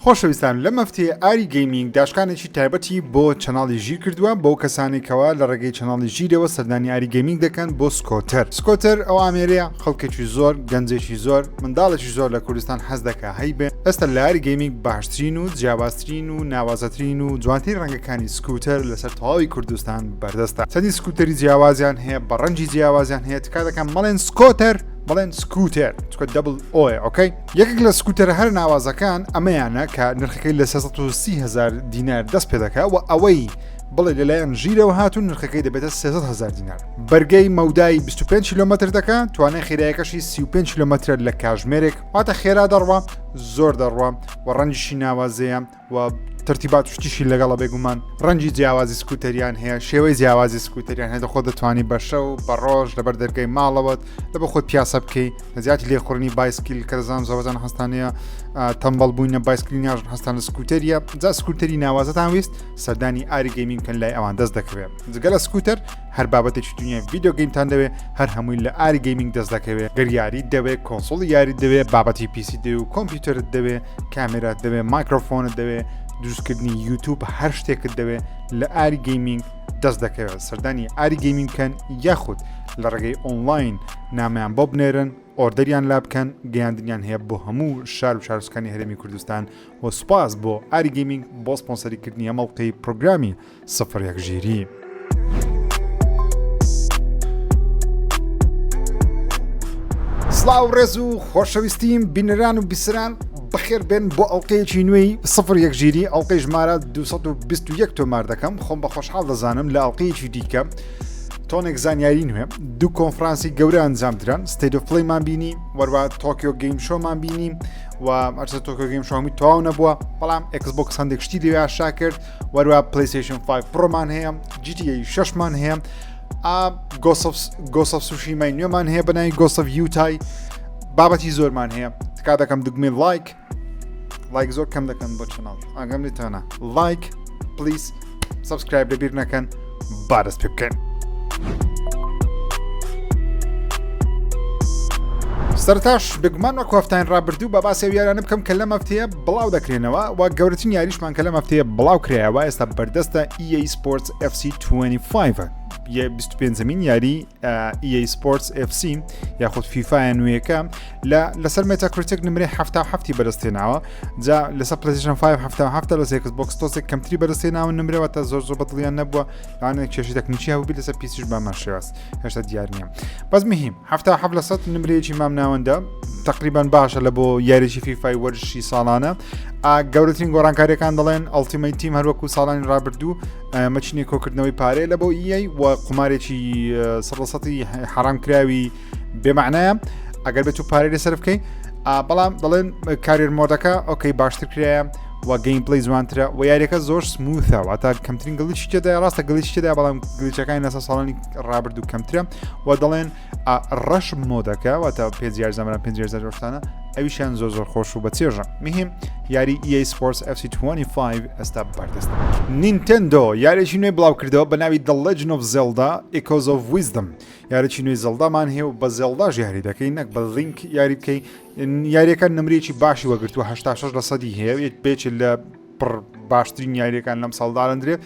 خۆشەویستان لەم هەفتەیە ئاری گەیمینگ داشکانێکی تایبەتی بۆ channel ی ژیر کردووە بۆ کەسانی کەوا لە ڕێگەی channel ی ژیرەوە سەردانی ئاری گەیمینگ دەکەن بۆ سکۆتەر. سکۆتەر ئەو ئامێرەیە خەڵکێکی زۆر، گەنجێکی زۆر، منداڵێکی زۆر لە کوردستان حەز دەکا هەیبێ. ئێستا لە ئاری گەیمینگ باشترین و جیاوازترین و ناوازەترین و جوانترین ڕەنگەکانی سکوتەر لەسەر تەواوی کوردستان بەردەستە. چەندین سکوتەری جیاوازیان هەیە بە ڕەنگی جیاوازیان هەیە تکا دەکەم مەڵێن سکۆتەر بڵێن سکوتێر چونکە double O یە okay. یەکێک لە سکوتەرە هەرە ناوازەکان ئەمەیانە کە نرخەکەی لە 330 هزار دینار دەست پێ دەکا و ئەوەی بڵێ لەلایەن ژیرەوە هاتوون نرخەکەی دەبێتە 300 هزار دینار. بەرگەی مەودای 25 کیلۆمەتر دەکا، توانای خێرایەکەشی 35 کیلۆمەترە لە کاژمێرێک، واتە خێرا دەڕوا، زۆر دەڕوا و ڕەنگیشی ناوازەیە و تەرتیبات و شتیشی لەگەڵە بێگومان ڕەنگی جیاوازی سکوتەریان هەیە شێوەی جیاوازی سکوتەریان هەیە خۆ دەتوانی بە شەو بە ڕۆژ لەبەر دەرگای ماڵەوەت لە بە خۆت پیاسە بکەی لە جیاتی لێخوڕنی بایسکیل کە دەزانم زۆربەتان هەستانەیە تەمبەڵ بووینە بایسکلی ناژن هەستان لە سکوتەریە جا سکوتەری ناوازەتان ویست سەردانی ئاری گەیمینگ بکەن لای ئەوان دەست دەکەوێت جگە لە سکوتەر هەر بابەتێکی دنیای video game تان دەوێ هەر هەمووی لە ئاری گەیمینگ دەست دەکەوێ گەر یاریت دەوێ console ی یاریت دەوێ بابەتی PC دەوێ و کۆمپیوتەرت دەوێ کامێرات دەوێ مایکرۆفۆنت دەوێ دروستکردنی یوتوب هەر شتێکت دەوێ لە ئاری گەیمینگ دەست دەکەوێت سەردانی ئاری گەیمینگ بکەن یاخود لە ڕێگەی ئۆنلاین نامیان بۆ بنێرن order یان لا بکەن گەیاندنیان هەیە بۆ هەموو شار و شارۆچکانی هەرێمی کوردستان و سوپاس بۆ ئاری گەیمینگ بۆ سپۆنسەریکردنی ئەم ئەڵقەی پرۆگرامی 01 ژیری. سڵاو ڕێز و خۆشەویستیم بینەران و بیسران بەخێر بێن بۆ ئەڵلقەیەکی نوێی سفر یەک ژیری ئەڵلقەی ژمارە 221 تۆمار دەکەم خۆم بە خۆشحاڵ دەزانم لە ئەڵلقەیەکی دیکە تۆنێک زانیاری نوێ دوو کۆنفرانسی گەورە ئەنجام دران State of Play مان بینی وەروە Tokyo Game Show مان بینی و ئەرسە Tokyo Game Show می تەواو نەبووە بەڵام ئێکس هەندێک شتی لێ ئاشا کرد وەروە PlayStation 5 Pro مان هەیە GTA 6مان هەیە Ghost of Tsushima ی نوێمان هەیە بەناوی Ghost of Yotei بابەتی زۆرمان هەیە تکا دەکەم دگمێ like like زۆر کەم دەکەن بۆ channel ئاگەم لێتانە like please subscribe لەبیر نەکەن با دەست پێ بکەین. سەرتاش بێگومان وەک هەفتان ڕابردوو بە باسی ئەو یارانە بکەم کە لەم هەفتەیە بڵاو دەکرێنەوە و گەورەترین یاریشمان کە لەم هەفتەیە بڵاو کرایەوە ئێستا بەردەستە EA Sports FC 25 25مین یاری EA Sports FC یاخود فیفا نوێیەکە لە لەسەر Metacritic نمرەی 77 بەدەستێناوە جا لەسەر PlayStation 5 77 لەسەر Xbox تۆزێک کەمتری بەدەستێناوە نمرەوە تا زۆر زۆر بەدڵیان نەبووە لەوانەیە کێشەی تەکنیکی هەبوو لەسەر PC ش بامان شێواز هێشتا دیار نییە بەس مهم 77 لە سەد نمرەیەکی مامناوەندە تقریبان باشە لە بۆ یاریی فیفای وەرزشی ساڵانە گەورەترین گۆڕانکاریەکان دەڵێن Ultimate Team هەروەکو ساڵانی ڕابردوو مەچینی کۆکردنەوەی پارەیە لە بۆ EA و قومارێکی سەدەسەتی حرام کراوی بێمانایە ئەگەر بێت و پارەی لەسەر بکەی بەڵام دەڵێن career mode ەکە okay باشتر کرایە و gameplay جوانترە و یاریەکە زۆر smooth ە واتە کەمترین glitch ی تێدا ڕاستە glitch ی تێدا بەڵام glitch ەکانی لەسەر ساڵانی ڕابردوو کەمترە و دەڵێن rush mode ەکە واتە پێ یارزانران پێ یارزانە ئەویشیان زۆر زۆر خۆش و بەچێژە مهم یاری EA Sports FC 25 ئێستا بەردەست نینتندۆ یاریی نوێ بڵاو کردەوە بە ناوی The Legend of Zelda Echoes of Wisdom یاریی نوێی زەڵدامان هەیە و بە زێڵداش یاری دەکەی نەک بە لینک یاری بکەی یاریەکە نمرێکی باشی وەگرتووە 86 لە سەدی هەیە بێچ لە پڕ باشترین یاریەکان لەم ساڵدارندرێ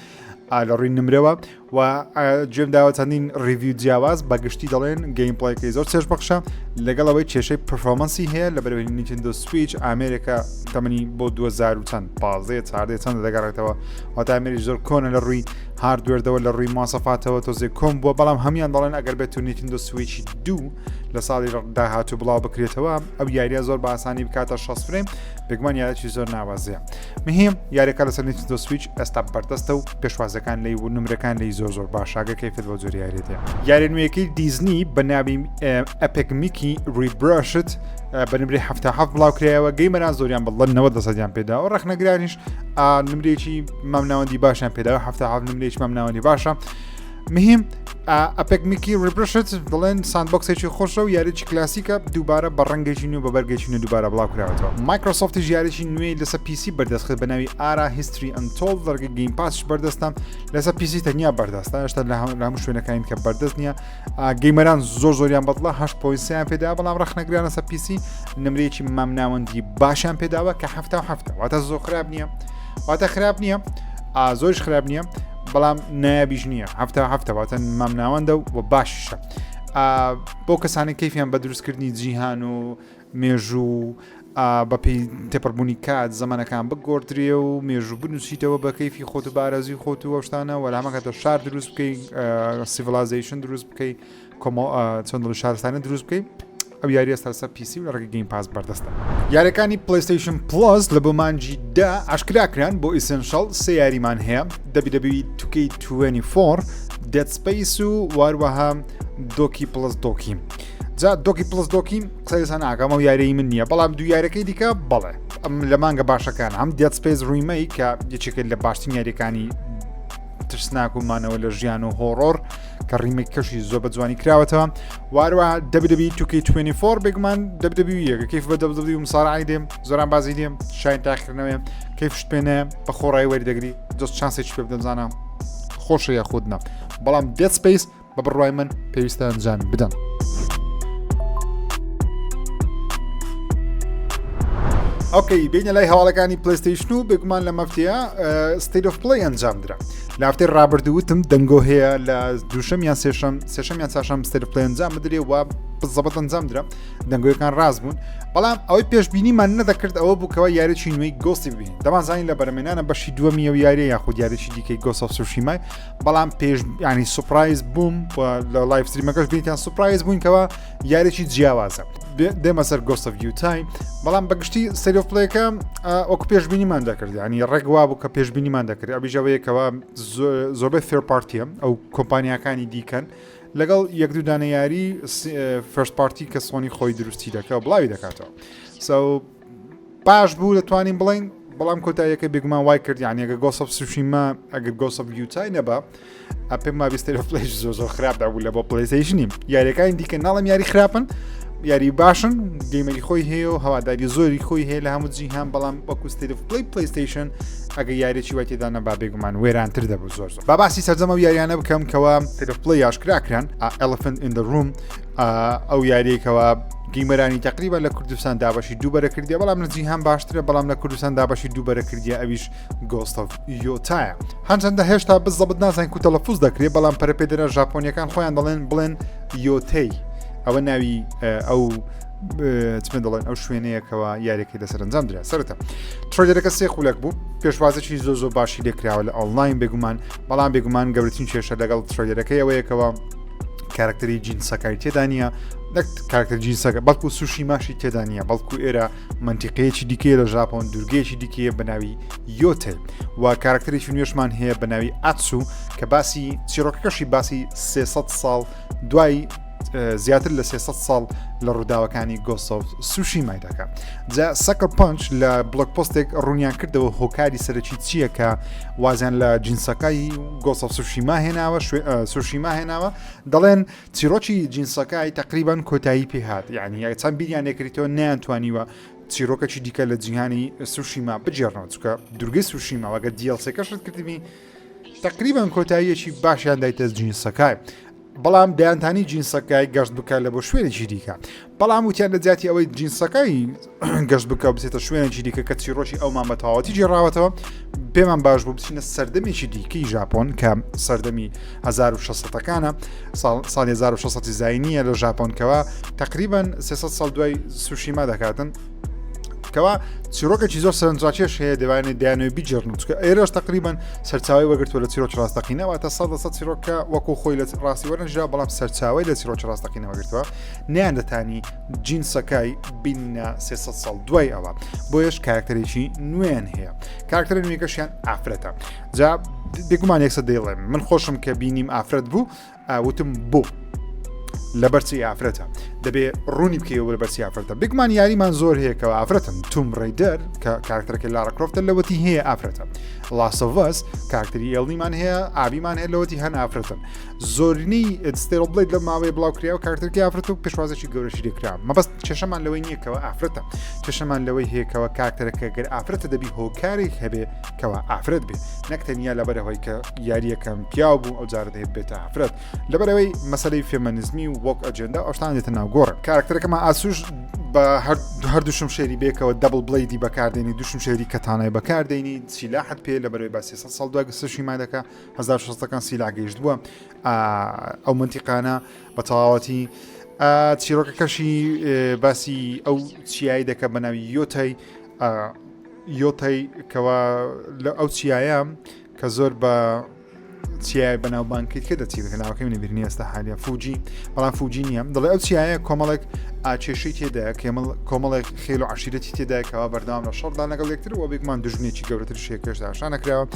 لە ڕووی نمرەوە و گوێم داوە چەندین review جیاواز بە گشتی دەڵێن gameplay ەکەی زۆر چێژ بەخشە لەگەڵ ئەوەی کێشەی performance ی هەیە لە بەرەوەی Nintendo Switch ئامێرێکە تەمەنی بۆ 2000 و چەند پازدە چاردە چەند دەگەڕێتەوە واتە ئامێری زۆر کۆنە لە ڕووی hardware ەوە لە ڕووی ماسەفاتەوە تۆزێک کۆم بووە بەڵام هەمان دەڵێن ئەگەر بێت و Nintendo Switch ی دوو لە ساڵی داهاتوو بڵاو بکرێتەوە ئەو یاریە زۆر بە ئاسانی بکاتە 60 frame بێگومان یاریی زۆر ناوازەیە مهم یاریەکە لەسەر Nintendo Switch ئێستا بەردەستە و پێشوازەکان لی و نمرەکان لی زۆر زۆر باشاگە کەیفت بۆ جۆری یاریێتێ یاری نوێیەکەی دیزنی بە ناوی Epic Mickey Rebrushed بە نمرەی 77 بڵاو کرایەوە gamer ان زۆریان بەڵە 90 لەسەدیان پێدا و ڕەخنەگرانیش نمرێکی مامناوەندی باشیان پێدا 77 نمرێکی مامناوەندی باشە مهم. Epic Mickey Rebrushed دەڵێن sandbox ێکی خۆشە و یاریی کلاسیکە دووبارە بە ڕەنگێکی نوێ بە بەرگێکی نوێ دووبارە بڵاو کراوەتەوە. مایکرۆسۆفتیش یاریی نوێی لەسەر PC بەردەستخست بە ناوی Ara History Untold لە ڕێگەی Game Pass ش بەردەستە لەسەر PC تەنیا بەردەستە هێشتا لە هەموو شوێنەکانی کە بەردەست نییە gamer ان زۆر زۆریان بەدڵە هەشت point سیان پێدا بەڵام ڕەخنەگرانە سەر PC نمرەیەکی مامناوەندی باشیان پێداوە کە هەفتا و هەفتە واتە زۆر خراپ نییە واتە خراپ نییە زۆریش خراپ نییە بەڵام نایابیش نییە هەفتا هەفتە واتە مامناوەندە و باشیشە بۆ کەسانی کەیفیان بە دروستکردنی جیهان و مێژوو بەپێی تێپەڕبوونی کات زەمەنەکان بگۆڕدرێ و مێژوو بنووسیتەوە بە کەیفی خۆت و بارەزوی خۆت و ئەو شتانە وە لە هەمان کاتە شار دروست بکەی civilization دروست بکەی کۆمەڵ چۆن دڵی شارستانە دروست بکەی ئەو یاریە سەرسە PC و لە ڕێگەی Game Pass بەردەستە. یاریەکانی PlayStation Plus لە بۆ مانگی دە ئاشکرا کران بۆ Essential سێ یاریمان هەیە WWE 2K24 Dead Space و واروەها Doki plus Doki جا Doki plus Doki قسەی لەسەر ناکەم ئەو یاریی من نییە بەڵام دوو یاریەکەی دیکە بەڵێ ئەم لە مانگە باشەکان هەم Dead Space remake کە یەکێکە لە باشترین یاریەکانی ترسناک و مانەوە لە ژیان و horror کە remake ەکەشی زۆر بە جوانی کراوەتەوە واروە WWE 2K24 بێگومان WWE یەکە کەیف بە WWE مسارعی دێم زۆران بازی دێم شاین تاخردنەوەی کەیفشت پێنێ بە خۆڕایی وەری دەگری دەست چانسێکی پێ بدەم زانام خۆشە یاخود نا بەڵام Dead Space بە بڕوای من پێویستە ئەنجامی بدەن. okay بینە لای هەواڵەکانی PlayStation و بێگومان لە مەفتەیە State of Play ئەنجام درا لە هەفتەی ڕابردوو وتم دەنگۆ هەیە لە دووشەم یان سێشەم سێشەم یان چاشەم State of Play ئەنجام بدرێ و بزەبت ئەنجام درا دەنگۆیەکان ڕاست بوون بەڵام ئەوەی پێشبینیمان نەدەکرد ئەوە بوو کەەوە یاریی نوێی Ghost ی ببین دەمانزانین لە بەرەمێنانە بەشی دووەمی ئەو یاریە یاخود یاریی دیکەی Ghost of Tsushima ی بەڵام پێش ینی surprise بووم لە live stream ەکەش بینیان surprise بووین کەەوە یاریی جیاوازە دێمە سەر Ghost of Yotei بەڵام بەگشتی State of Play ەکە وەکو پێشبینیمان دەکرد ینی ڕێک وا بوو کە پێشبینیمان دەکرد ئەبیژەوەیەکەوە زۆربەی third party ە ئەو کۆمپانیاکانی دیکەن لەگەڵ یەک دوو دانە یاری first party کە سۆنی خۆی دروستی دەکە بڵاوی دەکاتەوە so باش بوو دەتوانین بڵین بەڵام کۆتاییەکە بێگومان وای کرد یان ئەگە Ghost of Tsushima ئەگەر Ghost of Yotei نەبا پێم وابێ State of Play زۆر زۆر خراپ دابوو لە بۆ PlayStation ی یاریەکانی دیکە ناڵم یاری خراپن یاری باشن gamer ی خۆی هەیە و هەواداری زۆری خۆی هەیە لە هەموو جیهان بەڵام وەکو State of Play PlayStation ئەگە یاریی وای تێدا نەبا بێگومان وێرانتر دەبوو زۆر زۆر با باسی سەرجەمە و یاریانە بکەم کەەوە State of Play ئاشکرا کران Elephant in the Room ئەو یاریەکەوە gamer انی تقریبا لە کوردستان دابەشی دووبەرە کردیە بەڵام لە جیهان باشترە بەڵام لە کوردستان دابەشی دووبەرە کردیە ئەویش Ghost of Yotei یە هەرچەندە هێشتا بزەبت نازانین کو تەلەفوز دەکرێت بەڵام پەرەپێدەرە ژاپۆنیەکان خۆیان دەڵێن بڵێن یۆتەی ئەوە ناوی ئەو چمە دەڵێن ئەو شوێنەیەکەوە یاریەکەی لەسەر ئەنجام درا سەرەتا trailer ەکە سێ خولەک بوو پێشوازێکی زۆر زۆر باشی لێکراوە لە ئۆنلاین بێگومان بەڵام بێگومان گەورەترین کێشە لەگەڵ trailer ەکەی ئەوەیەکەوە کارکتەری جین سەکای تێدا نییە نەک کارکتەر جین سەکای بەڵکو سوشیماشی تێدا نییە بەڵکو ئێرە مەنتیقەیەکی دیکەیە لە ژاپۆن دوورگەیەکی دیکەیە بە ناوی یۆتێ و کارکتەرێکی نوێشمان هەیە بە ناوی ئاتسو کە باسی چیرۆکەکەشی باسی 300 ساڵ دوای زیاتر لە 300 ساڵ لە ڕووداوەکانی Ghost of Tsushima ی دەکات جا Sucker Punch لە blog post ێک ڕوونیان کردەوە هۆکاری سەرەکی چییە کە وازیان لە جین سەکای Ghost of Tsushima هێناوە سوشیما هێناوە دەڵێن چیرۆکی جین سەکای تقریبان کۆتایی پێهات یعنی چەند بیریان لێکردەوە نیان توانیوە چیرۆکەکی دیکە لە جیهانی سوشیما بگێڕنەوە چکە دوورگەی سوشیما وەگە DLC ەکەشت کردبی تقریبان کۆتاییەکی باشیان دایتە جین سەکای بەڵام دەیانتانی جین سەکای گەشت بکە لە بۆ شوێنێکی دیکە بەڵام وتیان لە جیاتی ئەوەی جین سەکای گەشت بکە بچێتە شوێنێکی دیکە کە چیرۆکی ئەومان بە تەواوەتی گێڕاوەتەوە پێمان باش بوو بچینە سەردەمێکی دیکەی ژاپۆن کە سەردەمی 1600ەکانە ساڵی 1600 زینیە لە ژاپۆن کەەوە تقریبا 300 ساڵ دوای سوشیما دەکاتن کەوا چیرۆکێکی زۆر سەرنجڕاکێش هەیە دەوانێت دەیانەوێت بیگێڕن چونکە ئێرەش تقریبا سەرچاوی وەگرتووە لە چیرۆکی ڕاستەقینە واتە سەد لە سەد چیرۆکە وەکو خۆی لە ڕاستی وەرنجرا بەڵام سەرچاوی لە چیرۆکی ڕاستەقینە وەگرتووە نیان دەتانی جین سەکای بینە 300 ساڵ دوای ئەوە بۆیەش کارکتەرێکی نوێیان هەیە کارکتەرە نوێکەشیان ئافرەتە جا بێگومان یەکسەر دەیڵێم من خۆشم کە بینیم ئافرەت بوو وتم بۆ؟ لەبەرچی ئافرەتە دەبێ ڕوونی بکەیەوە لەبەرچی ئافرەتە بگمان یاریمان زۆر هەیە کەەوە ئافرەتن Tomb Raider کە کارکتەرەکە لارا کرۆفتە لەوەتی هەیە ئافرەتە Last of Us کارکتەری ئێڵیمان هەیە ئابیمان هەیە لەوەتی هەن ئافرەتن زۆرینەی Stellar Blade لە ماوەی بڵاو کرا و کارکتەرکی ئافرەت و پێشوازێکی گەورەشی لێکرا مەبەست کێشەمان لەوەی نییە کەەوە ئافرەتە کێشەمان لەوەی هەیەکەوە کارکتەرەکە گەر ئافرەتە دەبی هۆکارێک هەبێ کەوا ئافرەت بێ نەک تەنیا لەبەرەوەی کە یاریەکەم پیاو بوو ئەو جارە دەبێت بێتە ئافرەت لەبەرەوەی مەسلەی فێمەنزمی و woke agenda ئەوشتان دێتە ناو گۆڕ کارکتەرەکەمان ئاسوش بە هەردوو شمشێری بێکەوە double blade ی بەکاردێنی دوو شمشێری کەتانای بەکاردێنی سیلاحت پێ لەبەرەوەی با 300 ساڵ دوای سوشیما دەکە 1600ەکان سیلا گەیشت بووە ئەو منتیقانە بە تەواوەتی چیرۆکەکەشی باسی ئەو چیایی دەکە بە ناوی یۆتای یۆتای کەوا لە ئەو چیایە کە زۆر بە چیای بەناوبانکیت کە دەچی بکە ناوەکەی منی بیرنی ئێستا حالیە فوجی بەڵام فوجی نییە دەڵێ ئەو چیایە کۆمەڵێک ئاچێشەی تێدایە کێمەڵ کۆمەڵێک خێل و عشیرەتی تێدایە کەوا بەردەوام لە شەڕدا لەگەڵ یەکتر و بێگومان دژمنێکی گەورەتر شێکێشدا ئاشنا نەکراوە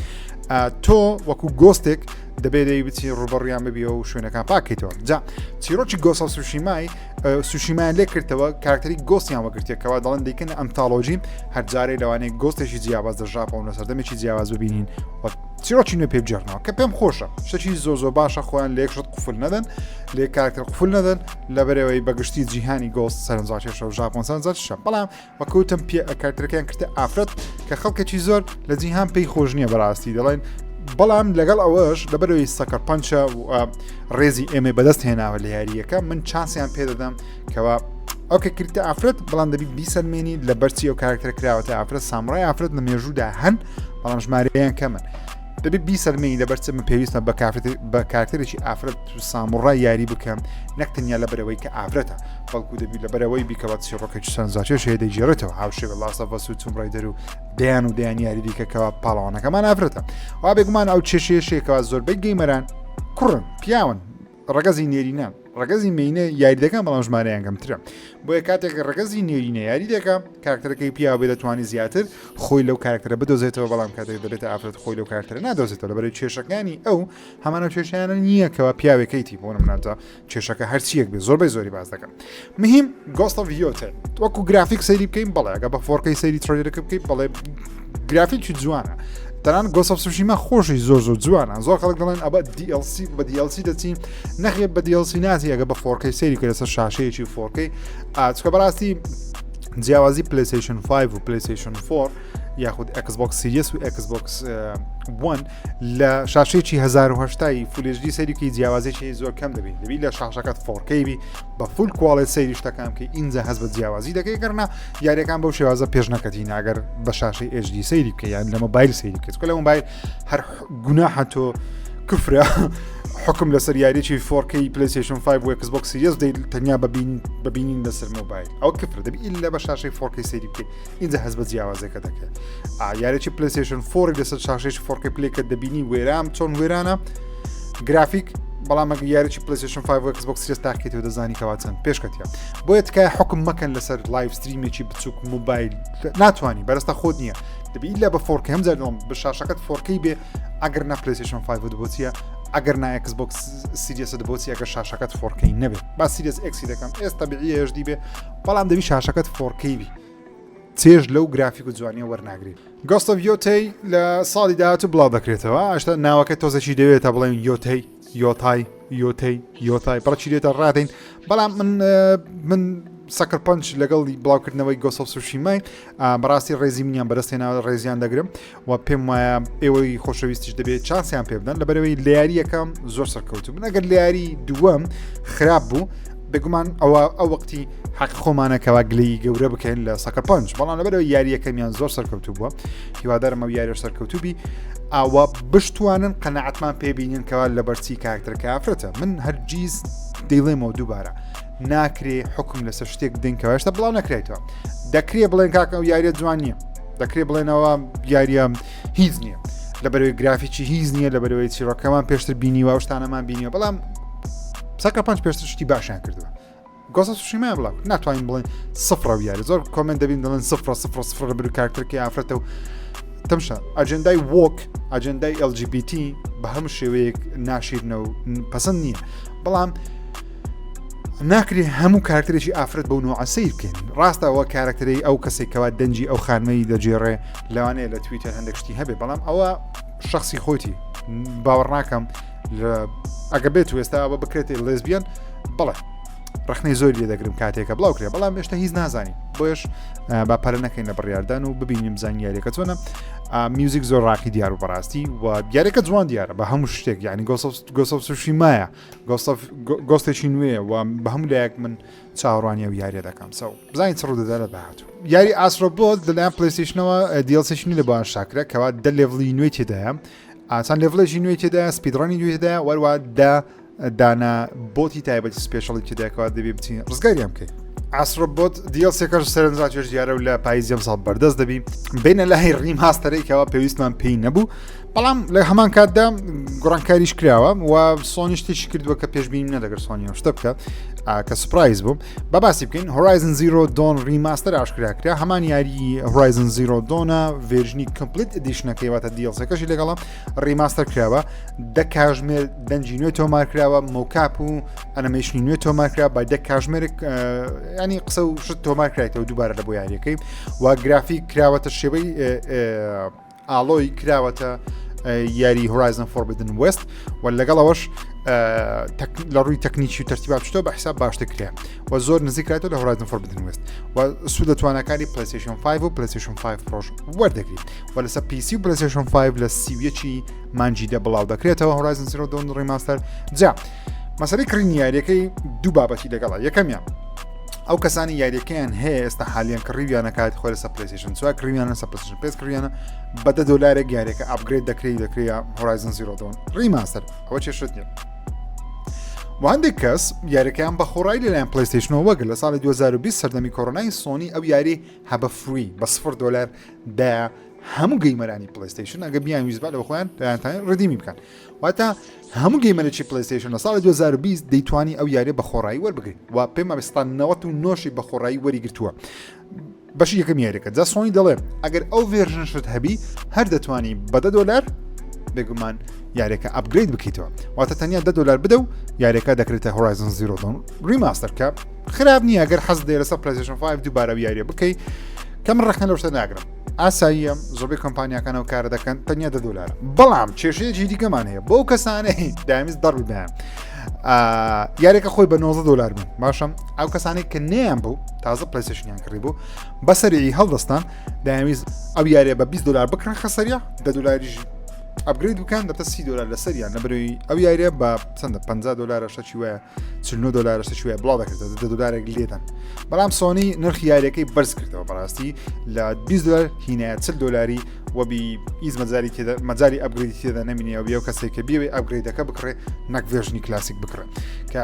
تۆ وەکو ghost ێک دەبێت دەی بچی ڕوبەڕیان ببیەوە و شوێنەکان پاکەیتەوە جا چیرۆکی Ghost of Tsushima ی سوشیمایان لێ کردەوە کارکتەری ghost یان وەگرتێکەوە دەڵێن دەیکەن anthology هەرجارەی لەوانەیە ghost ێکی جیاواز لە ژاپۆن لە سەردەمێکی جیاواز ببینین و چیرۆکی نوێ پێ بگێڕنەوە کە پێم خۆشە شتێکی زۆ زۆر باشە خۆیان لە یەک شت قفل نەدەن لێ کارکتەر قفل نەدەن لەبەرەوەی بەگشتی جیهانی ghost سەرنجڕاکێشە و ژاپۆن سەرنجڕاکێشە بەڵام وەکوتم پێ کارکتەرەکەیان کردە ئافرەت کە خەڵکێکی زۆر لە جیهان پێی خۆش نییە بەڕاستی دەڵێن بەڵام لەگەڵ ئەوەش لەبەرەوەی Sucker Punch ە و ڕێزی ئێمە بەدەست هێناوە لە یاریەکە من چانسیان پێدەدەم کەوا ئەو کە کردە ئافرەت بەڵام دەبی بیسەلمێنی لە بەرچی ئەو کارکتەر کراوەتە ئافرەت سامڕای ئافرەت لە مێژوودا هەن بەڵام ژمارەیان کەمن دەبێت بیسەلمێنی لەبەر چ من پێویستە بە بە کارکتەرێکی ئافرەت و ساموڕای یاری بکەم نەک تەنیا لەبەرەوەی کە ئافرەتە بەڵکو دەبی لەبەرەوەی بیکەوە چیڕۆکێکی سەرنجڕاکێش هەیە دەیگێڕێتەوە هاوشێوە Last of Us و Tomb Raider و دەیان و دەیان یاری دیکە کەوا پاڵەوانەکەمان ئافرەتە وا بێگومان ئەو کێشەیەشێکەوە زۆربەی gamer ان کوڕن پیاون ڕەگەزی نێرینە ڕەگەزی مێینە یاری دەکەن بەڵام ژمارەیان کەمترە بۆیە کاتێک ڕەگەزی نێرینە یاری دەکە کارکتەرەکەی پیاو بێ دەتوانانی زیاتر خۆی لەو کارکتەرە بدۆزێتەوە بەڵام کاتێک دەبێتە ئافرەت خۆی لەو کارکتەرە نادۆزێتەوە لەبەرەی کێشەکانی ئەو هەمانە کێشیانە نییە کەوا پیاوێکەیتی بۆ نمونە کێشەکە هەرچیەک بێ زۆربەی زۆری باز دەکەم مهم Ghost of Yotei وەکو گرافیک سەیری بکەین بەڵێ ئەگە بە 4K سەیری trailer ەکە بکەیت بەڵێ گرافیکی جوانە تەنان Ghost of Tsushima خۆشی زۆر زۆر جوانە زۆر خەڵک دەڵێن ئەبە DLC بە DLC دەچین نەخێ بە DLC ناچی ئەگە بە 4K سەیری کە لەسەر شاشەیەکی 4K چکە بەڕاستی جیاوازی PlayStation 5 و PlayStation 4 یاخود Xbox Series و Xbox One لە شاشەیەکی 1080 Full HD سەیریکی جیاوازێکی زۆر کەم دەبین دەبی لە شاشەکەت 4K بی بە full quality سەیری شتەکان بکەی ئینجا هەست بە جیاوازی دەکەی گەرنا یاریەکان بەو شێوازە پێش نەکەتی ناگەر بە شاشەی HD سەیری بکە یان لە مۆبایل سەیری بکەیت لە مۆبایل هەر گوناحە تۆ کفرە حکم لەسەر یاریی 4K PlayStation 5 و Xbox Series دەی تەنیا ببین ببینین لەسەر مۆبایل ئەو کفر دەبی ئللا بە شاشەی 4K سەیری بکەیت ئینجا هەست بە جیاوازەکە دەکەێت یاریی PlayStation 4 لەسەر شاشەی 4K play کە دەبینی وێرام چۆن وێرانە گرافیک بەڵام ئەگە یاریی PlayStation 5 و Xbox Series تاقیتەوە دەزانی کەوا چەند پێشکەتیە بۆیە تکایە حکم مەکەن لەسەر live stream ێکی بچووک مۆبایل ناتوانانی بەرەستە خۆت نییە دەبی لە بە 4K هەم جار دڵم بە شاشەکەت 4K بێ ئەگەر نا PlayStation 5 بۆچیە ئەگەر نا Xbox Series بۆچی ئەگەر شاشەکەت 4K نەبێت با Series X ی دەکەم ئێستا بەعی HD بێ بەڵام دەبی شاشەکەت 4K بی چێژ لەو گرافیک و جوانیە وەرناگری. Ghost of Yotei لە ساڵی داهاتوو بڵاو دەکرێتەوە ئاشتا ناوەکە تۆزێکی دەوێت تا بڵێن یۆتەی یۆتای یۆتەی یۆتای بەڕچی دێتە ڕادەین بەڵام من من Sucker Punch لەگەڵ بڵاوکردنەوەی Ghost of Tsushima ی بەڕاستی ڕێزی منیان بەدەستێناوە ڕێزیان دەگرم و پێم وایە ئێوەی خۆشەویستیش دەبێت چانسیان پێ بدەن لەبەرەوەی لە یاری یەکەم زۆر سەرکەوتو من ئەگەر لە یاری دووەم خراپ بوو بێگومان ئەوە ئەو وەختی حەق خۆمانە کەوا گلەیی گەورە بکەین لە Sucker Punch بەڵام لەبەرەوە یاری یەکەمیان زۆر سەرکەوتو بووە هیوادارم ئەو یاریش سەرکەوتو بی ئاوا بشتوانن قەنەعەتمان پێبینن کەوا لەبەرچی کاکتەرەکە ئافرەتە من هەرگیز دەیڵێمەوە دووبارە ناکرێ حکم لەسەر شتێک بدەین کە هێشتا بڵاو نەکرایتەوە دەکرێ بڵێن کاکە ئەو یاریە جوان نییە دەکرێ بڵێنەوە یاریە هیچ نییە لە بەرەوەی گرافیکی هیچ نییە لە بەرەوەی چیرۆکەمان پێشتر بینیوە و شتانەمان بینیوە بەڵام Sucker Punch پێشتر شتی باشیان کردووە Ghost of Tsushima بڵاو ناتوانین بڵێن سفرە و یاری زۆر comment دەبین دەڵێن سفرە سفرە سفرە لە بەر کارکتەرکی ئافرەتە و تەمشا ئەجندای woke ئەجندای LGBT بە هەموو شێوەیەک ناشیرنە و پەسەند نییە بەڵام. ناکرێ هەموو کارکتەرێکی ئافرەت بەو نوعە سەیر بکەین ڕاستە ئەوە کارکتەرەی ئەو کەسێک کەوا دەنگی ئەو خانمەی دەگێڕێ لەوانەیە لە تویتەر هەندێک شتی هەبێ بەڵام ئەوە شخصی خۆتی باوەڕ ناکەم ئەگە بێت و ئێستا ئەوە بکرێت lesbian بەڵێ ڕخنەی زۆری لێ دەگرم کاتێکە بڵاو کرێ بەڵام هێشتا هیچ نازانی بۆیش با پەرە نەکەین لە بڕیاردان و ببینیم زانیاریەکە چۆنە میوزیک زۆر ڕاقی دیار و بەڕاستی و دیارەکە جوان دیارە بە هەموو شتێک یعنی Ghost of Tsushima یە Ghost ێکی نوێیە و بە هەموو لایەک من چاوەڕوانی ئەو یاریە دەکەم so بزانین چ ڕوودەدا لە داهاتوو یاری Astro Bot لەلایەن PlayStation ەوە DLC ێکی نوێ لە بۆ ئاشکرا کەوا دە level ی نوێی تێدایە ئاسان level ێکی نوێی تێدایە speedrun ی نوێی تێدایە وەروە دە دانە bot ی تایبەتی special ی تێدایکەوە دەبێ بچین ڕزگاریان بکەین Astro Bot DLC ەکەش سەرنجڕاکێش دیارە و لە پاییزی ئەمساڵ بەردەست دەبی بینە لای remaster ەی کەوا پێویستمان پێی نەبوو بەڵام لە هەمان کاتدا گۆڕانکاریش کراوە و سۆنی شتێکی کردووە کە پێشبینیم نەدەگەر سۆنی ئەو شتە بکە کە surprise بوو بە باسی بکەین Horizon Zero Dawn remaster ئاشکرا کرا هەمان یاری Horizon Zero Dawn ە version ی complete edition ەکەی واتە DLC ەکەشی لەگەڵە remaster کراوە دە کاژمێر دەنگی نوێ تۆمار کراوە mocap و ئەنەمەیشنی نوێ تۆمار کرا بە دە کاژمێرێک ینی قسە و شت تۆمار کرایتەوە دووبارە لە بۆ یاریەکەی و گرافیک کراوەتە شێوەی Aloy کراوەتە یاری Horizon Forbidden West و لەگەڵەوەش لە ڕووی تەکنیکی و تەرتیبات شتۆ بە حساب باشتر کرێ و زۆر نزیکراتەوە لە Horizon Forbidden West و سوود لە توانەکانی PlayStation 5 و PlayStation 5 Pro ش وەردەگریت و لەسەر PC و PlayStation 5 لە سیویەکی مانجی دە بڵاو دەکرێتەوە Horizon Zero Dawn remaster جا مەسەری کڕینی یاریەکەی دوو بابەتی لەگەڵا یەکەمیان ئەو کەسانی یاریەکەیان هەیە ئێستا حالیان کڕیویانە کات خۆی لەسەر PlayStation چوار کڕیویانە سە PlayStation پێنج کڕیانە بە دە دۆلارێک یاریەکە upgrade دەکرێت دەکرێت Horizon Zero Dawn remaster ئەوە کێشت نییە و هەندێک کەس یاریەکەیان بە خۆڕایی لەلایەن PlayStation ەوە وەگرت لە ساڵی 2020 سەردەمی کۆرۆنای سۆنی ئەو یاری هەبە free بە سفر دۆلار دا هەموو gamer انی PlayStation ئەگە بیان ویستبا لە خۆیان دەیانتوانین redeem ی بکەن واتە هەموو gamer ێکی PlayStation لە ساڵی 2020 دەیتوانی ئەو یاریە بە خۆڕایی وەربگرێت و پێم وابێ 99 بە خۆڕایی وەری گرتووە بەشی یەکەم یاریەکە جا سۆنی دەڵێ ئەگەر ئەو version شت هەبی هەر دەتوانی بە دە دۆلار بێگومان یاریەکە upgrade بکەیتەوە واتە تەنیا دە دۆلار بدە و یاریەکە دەکرێتە Horizon Zero Dawn remaster کە خراپ نییە گەر حەز دێ لەسەر PlayStation 5 دووبارە یاریە بکەی کە من ڕەخنە لەو شتە ناگرم ئاساییە زۆربەی کۆمپانیاکان ئەو کارە دەکەن تەنیا دە دۆلار بەڵام کێشەیەکی دیکەمان هەیە بۆ کەسانەی دامیز دەڕی بەیان یاریەکە خۆی بە 90 دلار بوو باشم ئەو کەسانێک کە نیان بوو تازە PlayStation یان کڕی بوو بەسەری هەڵدەستان داویست ئەو یاریە بە 20 دلار بکڕن خەسەریە دە دلاریش upgrade بکەن دەبتە 30 دلار لەسەریان لەبەرەوەی ئەو یاریە بە چەندە 50 دلارە شەچی وایە 49 دلار شتێکی وایە بڵاو دەکرێتەوە دە دلارێک لێدەن بەڵام سۆنی نرخی یاریەکەی بەرز کردەوە بەڕاستی لە 20 دلار هینایە 40 دلاری وەبی ئیز مەجای تێدا مەجای upgrade ی تێدا نەمینەوە بێ و کەسێک کە بیەوێ upgrade ەکە بکڕێ نەک version ی کلاسیک بکڕێ کە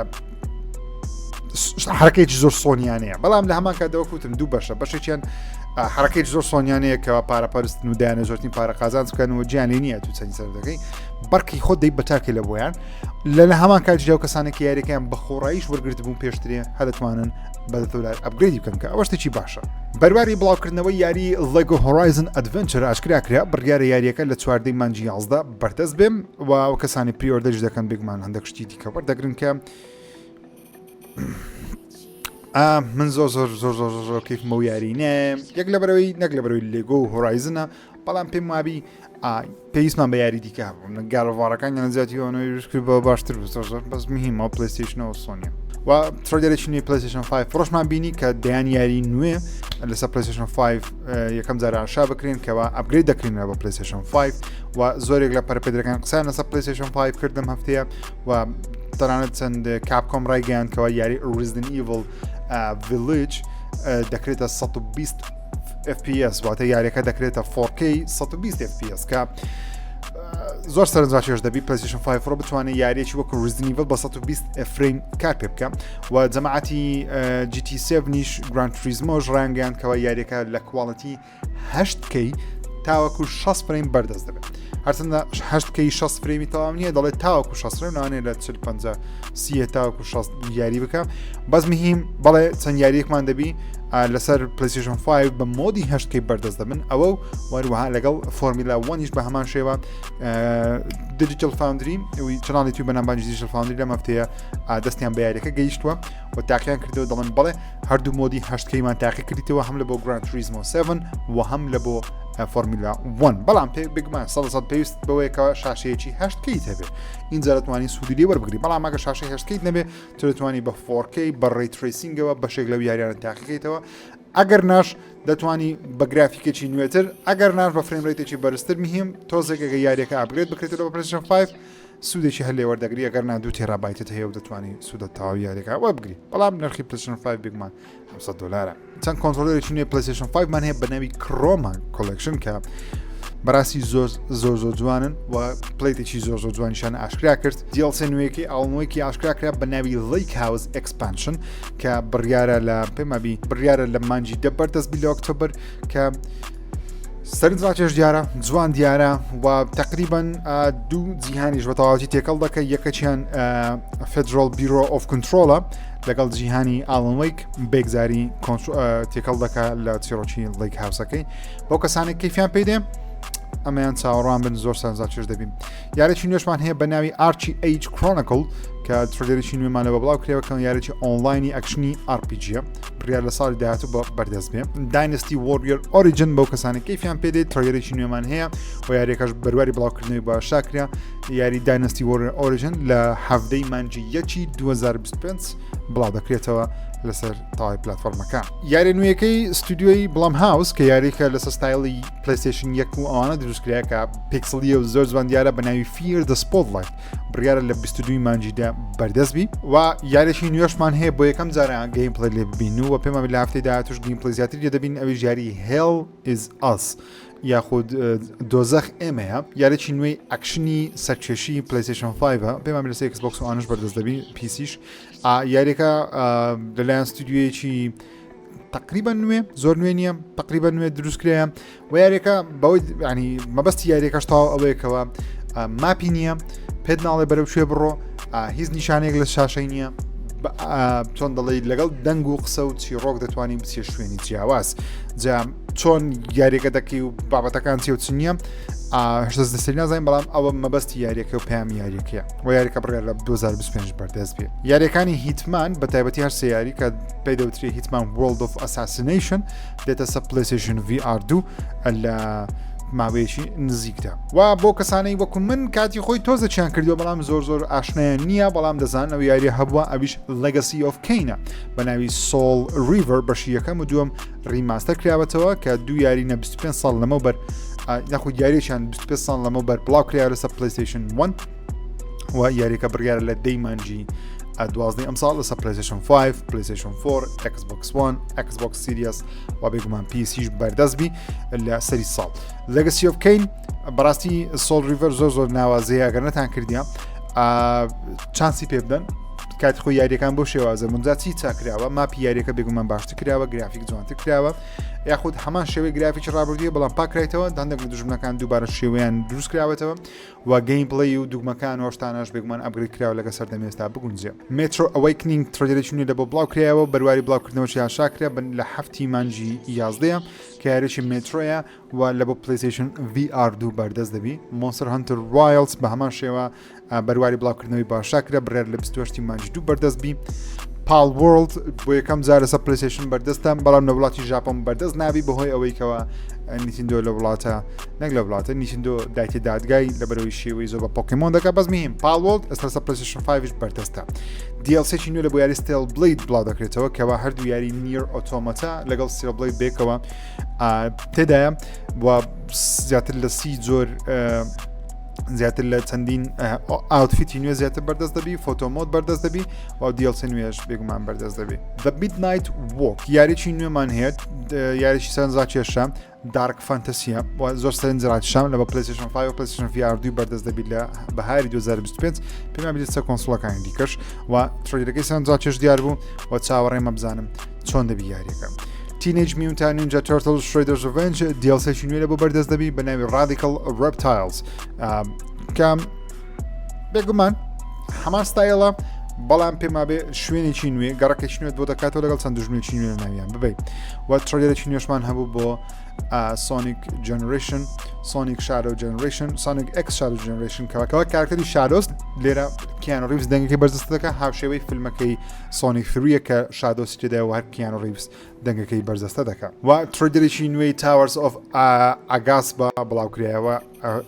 حرەکەیکی زۆر سۆنیانەیە بەڵام لە هەمان کاتەوە کوتم دوو بەشە بەشێکیان حرەکەی زۆر سۆنیانەیە کە پارە پەرستن و دایانە زۆرترین پارە قازانج بکەن و گیانی نییە تو چەند سەر دەکەی بەرقی خۆت دەی بەتاکێ لە بۆیان لە لە هەمان کاتیشدا ئەو کەسانێک کە یاریەکەیان بە خۆڕاییش وەرگرتبوون پێشترێ هەر دەتوانن بە دۆلار upgrade ی بکەن کە ئەوە شتێکی باشە. بەرواری بڵاوکردنەوەی یاری LEGO Horizon Adventure ئاشکرا کرا، بڕیارە یاریەکە لە چواردەی مانگی 11 بەردەست بێ و ئەو کەسانی pre-order یش دەکەن بێگومان هەندێک شتی دیکە وەردەگرن کە من زۆر زۆر زۆر زۆر زۆر کەیفمە و یاری نێ یەک لەبەرەوەی نەک لەبەرەوەی LEGO و Horizon ە بەڵام پێم وابی پێویستمان بە یاری دیکە هەبوو God of War ەکان یان زیاتی ئەوەی کرد بە باشتر بوو زۆر زۆر بەس مهمە PlayStation ەوە سۆنیە و trailer ێکی نوێی PlayStation 5 Pro شمان بینی کە دەیان یاری نوێ لەسەر PlayStation 5 یەکەم جار ئاشا بکرێن کەوا upgrade دەکرێن بە PlayStation 5 و زۆرێک لە پەرپێدرەکان قسەیان لەسەر PlayStation 5 کردم هەفتەیە و تەنانەت چەند Capcom ڕایگەیان کەوا یاری Resident Evil Village دەکرێتە 120 FPS واتە یاریەکە دەکرێتە 4K 120 FPS کە زۆر سەرنجڕاکێش دەبی PlayStation 5 Pro بتوانێت یاریەکی وەکو Resident Evil بە 120 frame کار پێ بکە و جەماعەتی GT7 نیش Gran Turismo ش ڕانگەیان کەەوە یاریەکە لە quality 8K تاوەکو 60 frame بەردەست دەبێت. هەرچەندە هەشت K 60 frame ی تەواو نییە دەڵێت تاوەکو 60 frame لەوانەیە لە 40 50 سیە تاوەکو 60 یاری بکە بەس مهم بەڵێ چەند یاریەکمان دەبی لەسەر PlayStation 5 بە mode ی هەشت K بەردەست دەبن ئەوە و وەروەها لەگەڵ Formula One یش بە هەمان شێوە Digital Foundry channel ی توی بەنامبانجی Digital Foundry لەم هەفتەیە دەستیان بە یاریەکە گەیشتووە و تاقیان کردەوە دەڵێن بەڵێ هەردوو mode ی هەشت K مان تاقی کردیتەوە هەم لە بۆ Gran Turismo 7 و هەم لە بۆ Formula 1 بەڵام پێ بگومان سە پێویست بەوەیەکەوە شاشەیەکی هەشت K ت هەبێ اینجا دەتوانانی سوودی لێ وەربگری بەڵام ئەگە شاشەی هەشت K ت نەبێ تۆ دەتوانی بە 4K بە ray tracing ەوە بەشێک لەو یاریانە تاقیکەیتەوە ئەگەر ناش دەتوانی بە گرافیکێکی نوێتر ئەگەر ناش بە frame rate ێکی بەرزتر مهم تۆزێکەکە یاریەکە upgrade بکرێتەوە بە PlayStation 5 سوودێکی هەر لێ وەردەگری ئەگەر نا دوو تێرابایتت هەیە و دەتوانی سوودە تەواوی یاریەکە وەربگری بەڵام نرخی PlayStation 5 بێگومان 700 دلارە چەند controller ێکی نوێ PlayStation 5 مان هەیە بە ناوی Chroma Collection کە بەڕاستی زۆر زۆر زۆر جوانن و plate ێکی زۆر زۆر جوانیشان ئاشکرا کرد DLC نوێیەکەی Alan Wake ی ئاشکرا کرا بە ناوی Lake House Expansion کە بڕیارە لە پێمابی بڕیارە لە مانجی دە بەردەست بی لە ئۆکتۆبەر کە سەرنجڕاکێش دیارە جوان دیارە و تقریبان دوو جیهانیش بە تەواوەتی تێکەڵ دەکە یەکەچیان Federal Bureau of Control ە لەگەڵ جیهانی Alan Wake بێگزاری تێکەڵ دەکە لە چیرۆکی Lake House ەکەی بۆ کەسانێک کەیفیان پێ دێ ئەمەیان چاوەڕوان بن زۆر سەرنجڕاکێش دەبین یارێکی نوێشمان هەیە بە ناوی ArcheAge Chronicles کە trailer ێکی نوێمان لەوە بڵاو کرێوە کە یارێکی ئۆنلاینی action ی RPG ە بڕیار لە ساڵی داهاتوو بە بەردەست بێ Dynasty Warriors Origins بەو کەسانی کەیفیان پێ دێت trailer ێکی نوێمان هەیە و یاریەکەش بەرواری بڵاوکردنەوەی باشا کرا یاری Dynasty Warriors Origins لە حەڤدەی مانجی یەکی 2025 بڵاو دەکرێتەوە لەسەر تەواوی پلتفۆرمەکان یاری نوێیەکەی ستودیۆی Blumhouse کە یاریکە لەسەر ستایلی PlayStation یەک و ئەوانە دروستکرا کە پیکسڵیە و زۆر جوان دیارە بە ناوی Fear the Spotlight بڕیارە لە 22 مانجیدا بەردەست بی و یاریی نوێشمان هەیە بۆ یەکەم جارە gameplay لێ ببین و پێمان لە هەفتەی داهاتوش gameplay زیاتر لێ دەبین ئەویش یاری Hell is Us یاخود دۆزەخ ئێمەیە یاریی نوێی action ی سەرکێشی PlayStation 5 پێمان لەسەر Xbox و ئانش بەردەست دەبی PC ش یاریەکە لەلایەن ستودیویەکی تقریبا نوێ زۆر نوێ نییە تقریبا نوێ دروست کرایە و یاریەکە بەوەی ینی مەبەستی یاریەکەش تاو ئەوەیەکەوە map ی نییە پێت ناڵێ بەرەو کوێ بڕۆ هیچ نیشانێک لە شاشەی نییە چۆن دەڵێ لەگەڵ دەنگ و قسە و چیڕۆک دەتوانین بچێ شوێنی جیاواز جا چۆن یاریەکە دەکەی و بابەتەکان چی و چ نییە هەشتا دەستی نازانین بەڵام ئەوە مەبەستی یاریەکە و پەیامی یاریەکەیە و یاریەکە بڕیار لە 2025 بەردەست بێ یاریەکانی Hitman بە تایبەتی هەر سێ یاری کە پێی دەوترێ Hitman World of Assassination دێتە سە PlayStation VR 2 لە ماوەیەکی نزیکدا و بۆ کەسانەی وەکو من کاتی خۆی تۆزە چیان کردووە بەڵام زۆر زۆر ئاشنایان نییە بەڵام دەزان ئەو یاریە هەبووە ئەویش Legacy of Kain ە بە ناوی Soul Reaver بەشی یەکەم و دووەم remaster کراوەتەوە کە دوو یاری نە 25 ساڵ لەمەوبەر یاخود یاریێکیان 25 ساڵ لەمەوبەر بڵاو کرا لەسەر PlayStation 1 و یاریەکە بڕیارە لە دەی مانجی دوازدەی ئەم ساڵ لەسەر PlayStation 5 PlayStation 4 Xbox 1 Xbox Series و بێگومان PC ش بەردەست بی لە سەری ساڵ Legacy of Kain بەڕاستی Soul Reaver زۆر زۆر ناوازەیە ئەگەر نەتان کردیە chance ی پێ بدەن کاتی خۆی یاریەکان بۆ شێوازە منجا چی چاکراوە map ی یاریەکە بێگومان باشتر کراوە گرافیک جوانتر کراوە یاخود هەمان شێوەی گرافیکی ڕابردووە بەڵام پاکرایتەوە هەندێک لە دوژمنەکان دووبارە شێوەیان دروست کراوەتەوە و gameplay و دوگمەکان هۆشتانەش بێگومان upgrade کراوە لەگە سەردەمی ئێستا بگونجێ. Metro Awakening trailer ێکی نوێ لە بۆ بڵاو کرایەوە بەرواری بڵاوکردنەوەشی ئاشکرا کرا بن لە هەفتی مانگی یازدەیە کە یاریی مێترۆیە و لە بۆ PlayStation VR دوو بەردەست دەبی Monster Hunter Wilds بە هەمان شێوە بەرواری بڵاوکردنەوەی باشا کرا بڕیار لە 28 مانگی دوو بەردەست بی Palworld بۆ یەکەم جار لەسەر PlayStation بەردەستە بەڵام لە وڵاتی ژاپۆن بەردەست نابی بەهۆی ئەوەی کەەوە Nintendo لە وڵاتە نەک لە وڵاتە Nintendo دایتە دادگای لە بەرەوەی شێوەی زۆر بە پۆکیمۆن دەکە بەس مهم Palworld ئێستا لەسەر PlayStation 5 بەردەستە DLC ێکی نوێ لە بۆ یاری Stellar Blade بڵاو دەکرێتەوە کەوا هەردوو یاری NieR Automata لەگەڵ Stellar Blade بێکەوە تێدایە و زیاتر لە سی جۆر زیاتر لە چەندین outfit ی نوێ زیاتر بەردەست دەبی photo mode بەردەست دەبی و DLC نوێش بێگومان بەردەست دەبی The Midnight Walk یاریی نوێمان هەیە یاریی سەرنجڕاکێشە dark fantasy ە و زۆر سەرنجڕاکێشام لە بە PlayStation 5 و PlayStation VR دوو بەردەست دەبی لە بەهاری 2025 پێمان بێت سەر console ەکانی دیکەش و trailer ەکەی سەرنجڕاکێش دیار بوو و چاوەڕێمە بزانم چۆن دەبی یاریەکە. Teenage Mutant Ninja Turtles Shredder's Revenge DLC ێکی نوێ لە بۆ بەردەست دەبی بە ناوی Radical Reptiles کە بێگومان هەمان ستایلە بەڵام پێما بێ شوێنێکی نوێ گەڕەکێکی نوێت بۆ دەکاتەوە لەگەڵ چەند دوژمنێکی نوێ ناویان ببیت و trailer ێکی نوێشمان هەبوو بۆ Sonic Generation Sonic Shadow Generation Sonic X Shadow Generation کەەوە کارکتەری Shadows لێرە Keanu Reeves دەنگەکەی بەرزست دەکە هاوشێوەی فیلمەکەی Sonic three یە کە Shadows تێدا و هەر Keanu Reeves دەنگەکەی بەرزەستە دەکە و trailer ێکی نوێی Towers of Aghasba بڵاوکرایەوە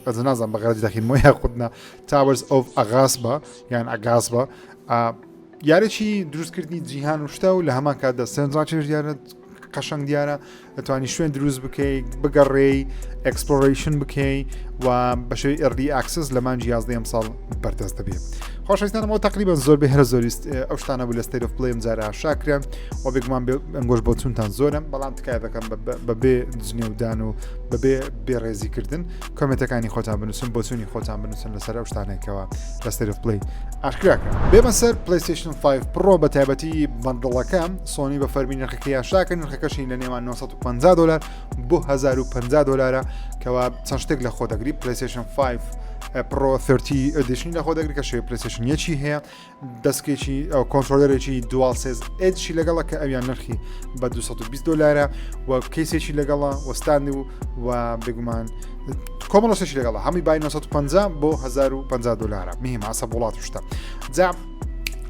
ئەز نازانم بە غەرەتی دەخینمەوە یاخودنا Towers of Aghasba یان Aghasba یارێکی دروستکردنی جیهان و شتە و لە هەمان کاتدا سەرنجڕاکێش دیارە قەشەنگ دیارە دەتوانی شوێن دروست بکەی بگەڕێی exploration بکەی و بە شێوەی early access لە مانگی 11 ئەم ساڵ بەردەست دەبێت خۆشەویستانم ئەو تقریبا زۆر بێ هەرە زۆریست ئەو شتانە بوو لە State of Play م جارە ئاشکرا و بێگومان ئەنگۆش بۆچونتان زۆرم بەڵام تکایە دەکەم بەبێ جنێودان و بەبێ بێڕێزیکردن comment ەکانی خۆتان بنووسن بۆچوونی خۆتان بنووسن لەسەر ئەو شتانێکەوە لە State of Play ئاشکراکە بێمە سەر PlayStation 5 Pro بە تایبەتی bundle ەکە سۆنی بە فەرمی نرخەکەی ئاشکراکە نرخەکەشی لە نێوان 950 دلار بۆ 1050 دلارە کەوا چەند شتێک لە خۆ دەگری PlayStation 5 Pro 30 Edition ی لە خۆ دەگری کە شێوەی PlayStation یەکی هەیە دەستکێکی ئەو controller ێکی DualSense Edge ی لەگەڵە کە ئەویان نرخی بە 220 دلارە و case ێکی لەگەڵە وەستانی و و بێگومان کۆمەڵەشێکی لەگەڵە هەمووی بای 950 بۆ 1050 دلارە مهم ئاسە وڵات شتە جا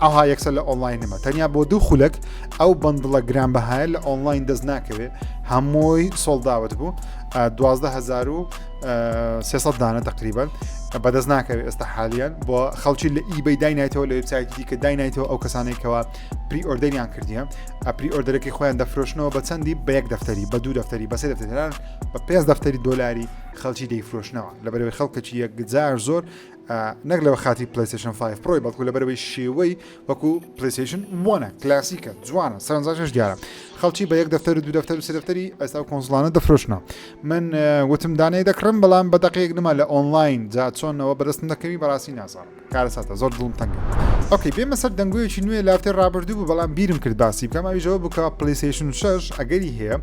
ئەوها یەکسەر لە ئۆنلاین نەما تەنیا بۆ دوو خولەک ئەو bundle ە گران بەهایە لە ئۆنلاین دەست ناکەوێ هەمووی sold out بوو 12300 دانە تقریبا بەدەست ناکەوێت ئێستا حالیان بۆ خەڵکی لە eBay داینایتەوە لە وبسایتی دیکە داینایتەوە ئەو کەسانێکەوە pre-order یان کردیە pre-order ەکەی خۆیان دەفرۆشنەوە بە چەندی بە یەک دەفتەری بە دوو دەفتەری بە سێ دەفتەران بە پێنج دەفتەری دۆلاری خەڵکی دەیفرۆشنەوە لەبەرەوەی خەڵکەکی یەکجار زۆر نەک لەوە خاتی PlayStation 5 Pro ی بەڵکو لەبەرەوەی شێوەی وەکو PlayStation one ە کلاسیکە جوانە سەرنجاش دیارە خەڵکی بە یەک دەفتەر و دوو دەفتەر و سێ دەفتەری ئێستا و console انە دەفرۆشنەوە من وتم دانەی دەکڕم بەڵام بە دقیق نما لە ئۆنلاین جا چۆنەوە بەدەستم دەکەوی بەڕاستی نازانم کارەساتە زۆر دڵم تەنگە okay بێمە سەر دەنگۆیەکی نوێ لافتەی ڕابردوو بوو بەڵام بیرم کرد باسی بکەم ئەویشەوە بکە PlayStation 6 ئەگەری هەیە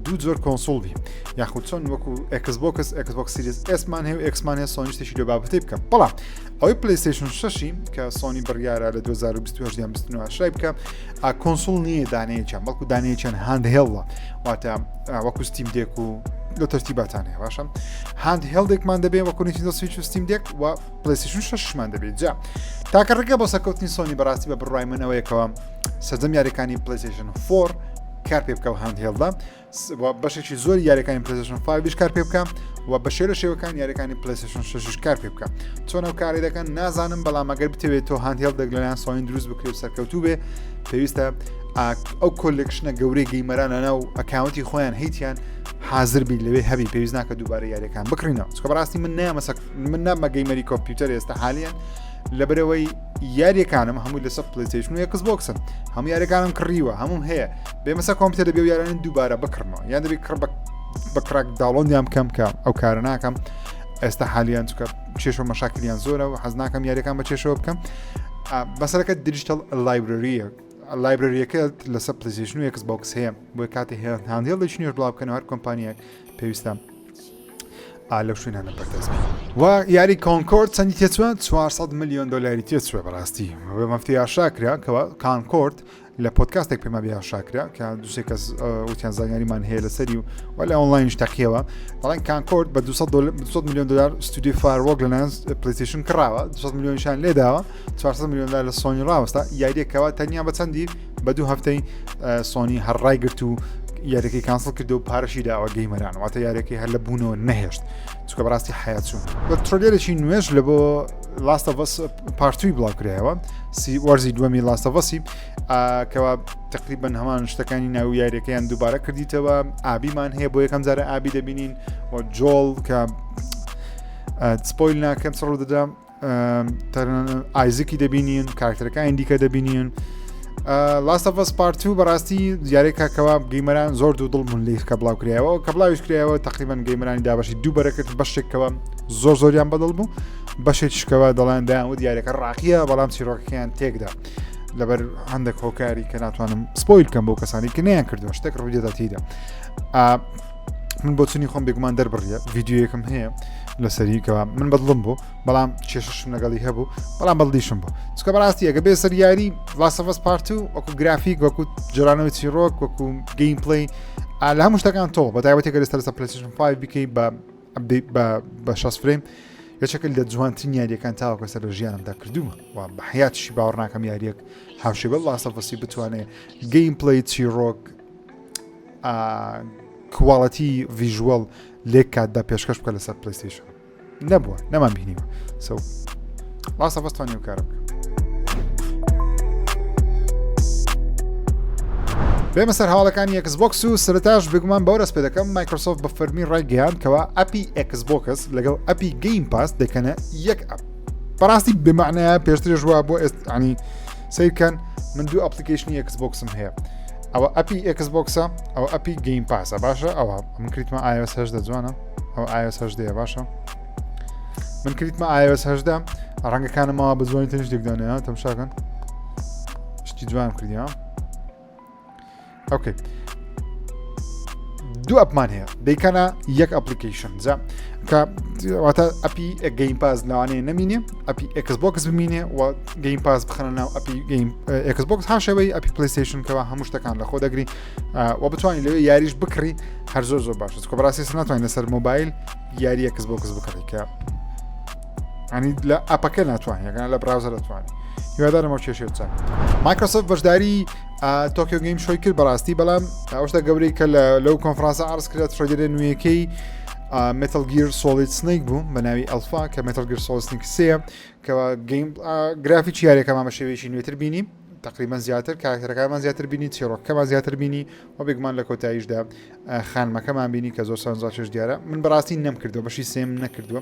دوو جۆر console بی یاخود چۆن وەکو Xbox Xbox Series S مان هەیە و X مان هەیە سۆنی شتێکی لۆ بابەتی بکەم بەڵام ئەوەی PlayStation 6 کە سۆنی بڕیارە لە 2028 یان 29 شای بکە console نییە دانەیەکیان بەڵکو دانەیەکیان handheld ە واتە وەکو Steam Deck و لە تەرتیباتان هەیە باشە handheld ێکمان دەبێت وەکو Nintendo Switch و Steam Deck و PlayStation 6مان دەبێت جا تاکە ڕێگە بۆ سەرکەوتنی سۆنی بەڕاستی بە بڕای من ئەوەیەکەوە سەرجەم یاریەکانی PlayStation 4 کار پێ بکە و handheld ە بەشێکی زۆری یاریەکانی PlayStation 5 کار پێ بکە و بە شێرە شێوەکان یاریەکانی PlayStation 6 کار پێ بکە چۆن ئەو کاری دەکەن نازانم بەڵام ئەگەر بتەوێت تۆ handheld ێک لەلایەن سۆنی دروست بکرێت و سەرکەوتوو بێ پێویستە ئەو collection ە گەورەی gamer ان لە ناو account ی خۆیان هیتیان حاضر بی لەوێ هەبی پێویست ناکە دووبارە یاریەکان بکڕینەوە چکە بەڕاستی من نامەسە من نامە gamer ی کۆمپیوتەر ئێستا حالیان لەبەرەوەی یاریەکانم هەمووی لەسەر PlayStation و Xbox ن هەموو یاریەکانم کڕیوە هەموم هەیە بێمەسە کۆمپیوتەر دەبێ و یارانە دووبارە بکڕمەوە یان دەبێت کڕ بە crack download یان بکەم کە ئەو کارە ناکەم ئێستا حالیان چکە کێشە و مەشاکلیان زۆرە و حەز ناکەم یاریەکان بە کێشەوە بکەم بەسەرەکە digital library ە library ەکە لەسەر PlayStation و Xbox هەیە بۆ کاتی هەیە handheld ێکی نوێش بڵاو بکەنەوە هەر کۆمپانیەک پێویستە ئا لەو شوێنانە بەردەست بی و یاری Concord چەندی تێچوە 400 میلیۆن دلاری تێچوە بەڕاستی بە مەفتی ئاشا کرا کەەوە Concord لە پۆدکاستێک پێما بێ ئاشا کرا کە دوسێ کەس وتیان زانیاریمان هەیە لەسەری و و لە ئۆنلاینش تەقیەوە دەڵێن Concord بە 200 میلیۆن دلار ستودیو Firewalk لەلایەن PlayStation کڕاوە 200 میلیۆنیشان لێداوە 400 میلیۆن دلار لە سۆنی ڕاوەستا یاریەکەوە تەنیا بە چەندی بە دوو هەفتەی سۆنی هەر ڕایگرت و یاریەکەی cancel کرد و پارەشی داوە gamer ان واتە یاریەکەی هەر لە بوونەوە نەهێشت چکە بەڕاستی حیات چوون بە trailer ێکی نوێژ لە بۆ Last of Us Part Two ی بڵاو کرایەوە سی وەرزی دووەمی Last of Us ی کەوا تقریبا هەمان شتەکانی ناو یاریەکەیان دووبارە کردیتەوە ئابیمان هەیە بۆ یەکەم جارە ئابی دەبینین و جۆڵ کە spoil ناکەم چڕ دەدا ئایزکی دەبینین کارکتەرەکانی دیکە دەبینین Last of Us Part Two بەڕاستی دیارێک کاکەوە gamer ان زۆر دوو دڵ بوون لی کە بڵاو کرایەوە کە بڵاویش کرایەوە تقریبان gamer انی دابەشی دوو بەرەکرد بەشێکەوە زۆر زۆریان بەدڵ بوو بەشێکیشکەوە دەڵێن دایان و دیارەکە ڕاقیە بەڵام چیرۆکەکەیان تێکدا. لەبەر هەندێک هۆکاری کە ناتوانم spoil کەم بۆ کەسانی کە نیان کردووە شتێک ڕوودەدا تیدا من بۆچونی خۆم بێگومان دەربڕیە ڤیددیویەکم هەیە لەسەری کەەوە من بەدڵم بوو بەڵام کێشەشم لەگەڵی هەبوو بەڵام بەڵدیشم بوو چکە بەڕاستی ئەگە بێ سەر یاری Last of Us Part Two وەکو گرافیک وەکو جۆرانەوەی چیرۆک وەکو gameplay لە هەموو شتەکان تۆ بە تایبەتی گەر لەسەر PlayStation 5 بکەی بە بە 60 frame یەکێکە لە جوانترین یاریەکان تاوەکە سەر لە ژیانمدا کردومە و بە حیاتشی باوەڕ ناکەم یاریەک هاوشێوە Last of Us ی بتوانێ gameplay چیرۆک quality visual لێک کاتدا پێشکەش بکە لەسەر PlayStation نەبووە نەمان بینیوە so Last of Us توانی و کارە بکە بێمە سەر هەواڵەکانی Xbox و سەرتاش بگومان بەو دەست پێ دەکەم Microsoft بە فەرمی ڕایگەیاند کەوا app ی Xbox لەگەڵ app ی Game Pass دەکەنە یەک app. بەڕاستی بمعنەیە پێشترش وا بۆ ئێستانی سیرکەن من دوو application ی Xbox م هەیە ئەوە app ی Xbox ە ئەوە app ی Game Pass ە باشە ئەوە من کریتمە iOS هەشدە جوانە ئەو iOS هەشدەیە باشە من کریتمە iOS هەشدە ڕەنگەکانمەوە بە جوانی تەنیش دێکدانێ تەمشاکەن شتی جوان کردیا okay دوو app مان هەیە دەیکەنە یەک application جا کە واتە app ی Game Pass لەوانەیە نەمینێ app ی Xbox بمینێ و Game Pass بخەنە ناو app ی Game Xbox هاشەوەی app ی PlayStation کەەوە هەموو شتەکان لە خۆ دەگری و بتوانانی لەوێ یاریش بکڕی هەر زۆر زۆر باشە چکە بەڕاستی ناتوانین لەسەر مۆبایل یاری Xbox بکڕی کە ئەنی لە app ەکە ناتوانانی یەکان لە browser دەتوانانی هیوادارم ئەو کێشەیە چاک Microsoft بەشداری Tokyo Game Show ی کرد بەڕاستی بەڵام ئەوشتە گەورەی کە لەو کۆنفرانسە عرض کرا trailer ە نوێیەکەی Metal Gear Solid Snake بوو بە ناوی ئەلفا کە Metal Gear Solid Snake سێ کەوا گەیم گرافیکی یاریەکەمان بە شێوەیەکی نوێتر بینی تقریبا زیاتر کاراکتەرەکانمان زیاتر بینی چیرۆکەکەمان زیاتر بینی و بێگومان لە کۆتاییشدا خانمەکەمان بینی کە زۆر سەرنجڕاکێش دیارە من بەڕاستی نەمکردووە بەشی سێم نەکردووە